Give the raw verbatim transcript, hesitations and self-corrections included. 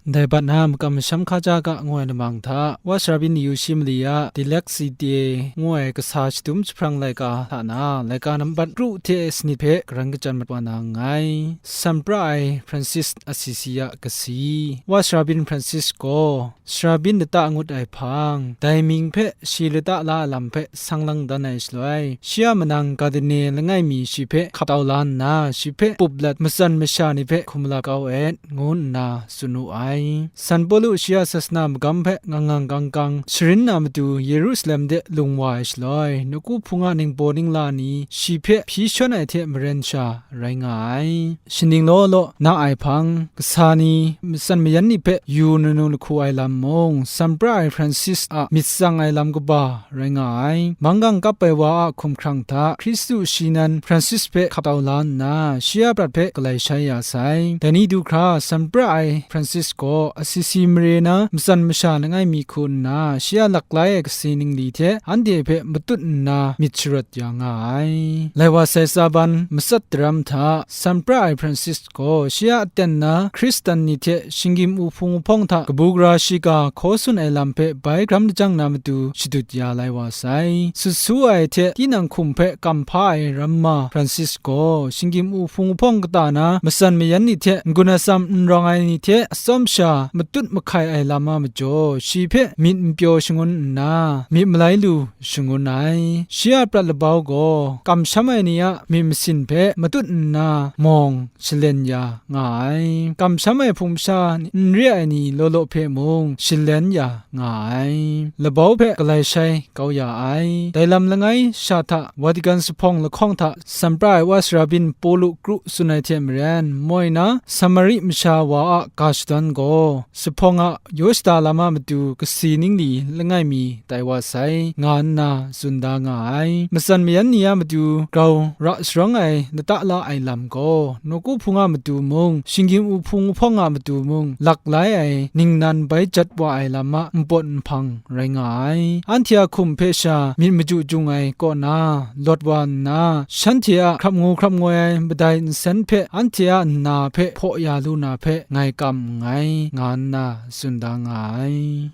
Ndai bat na makam masham hkaja ga ngu ai lamang hta, Wa Sarabin Yushi mali a Dilek Site ngu ai kasa shadum jahprang laika hta na, laika nambat kru hte sanit hpe karan kachyan mat wa na nngai. San pra ai Francis Assisi a kasi, Wa Sarabin Francis gaw, Sarabin lata ngut ai hpang, dai mying hpe shi lata la ai lam hpe sang lang dan ai shaloi, shi a manang Gardene langai mi shi hpe hkap tau la nna, shi hpe pup lat matsan masha ni hpe hkum la kau et, ngu nna tsun wu ai. San Pawlu shi a sasana magam hpe ngang ngang gang gang sharin na matu Yerusalem de lung wa ai shaloi, nawku hpung a ningbaw ningla ni shi hpe hpyi shawn ai hte maren sha rai nga ai. Shaning law law na ai hpang, kasa ni matsan mayan ni hpe yu nanu lahku ai lam mung, San pra ai Francis a myit tsang ai lam kaba rai nga ai. Manggang kap ai wa a hkumhkrang hta Hkristu shi nan Francis hpe hkap tau la nna, shi a prat hpe galai shai ya sai. Dai ni du hkra, San pra ai Francis gaw Assisi mare na matsan masha langai mi hku nna, shi a laklai ai kasi ningli hte anhte hpe matut nna myit sharawt ya nga ai. Lai wa sai tsa ban matsat daram hta, San pra ai Francis gaw shi a aten na Hkristan ni hte shinggyim uhpung uhpawng hta kabu gara shiga hkaw tsun ai lam hpe bai gram lajang na matu shadut ya lai wa sai. Sut su ai hte tinang hkum hpe kam hpa ai ramma Francis gaw, shinggyim uhpung uhpawng kata na matsan mayan ni hte n-gun atsam n rawng ai ni hte atsawm sha matut mahkai ai lam a majaw, shi hpe myit n pyaw shangun nna, myit malai lu shangun ai. Shi a prat labau gaw, kamsham ai ni a myit masin hpe matut nna mawng shalen ya nga ai. Kamsham ai hpung masha n re ai ni law law hpe mung shalen ya nga ai. Labau hpe galai shai kau ya ai. Dai lam langai sha hta, Vatican zuphpawng lahkawng hta San pra ai Wa Sarabin Pawlu kru tsun ai hte maren, moi na Samari masha wa a ga shadawn gaw, zuphpawng a yaw shada lam a matu kasi ningli langai mi tai wa sai, nga nna tsun da nga ai. Matsan mayan ni a matu grau ra sharawng ai lata la ai lam gaw, nawku hpung a matu mung, shinggyim uhpung uhpawng a matu mung, laklai ai ningnan bai jat wa ai lam a npawt nhpang rai nga ai. Anhte a hkum hpe sha myit maju jung ai kaw na lawt wa nna, shanhte a hkrap ngu hkrap ngoi ai madai nsen hpe anhte a nna hpe hpaw ya lu na hpe ngai kam nngai, nga nna tsun da nga ai.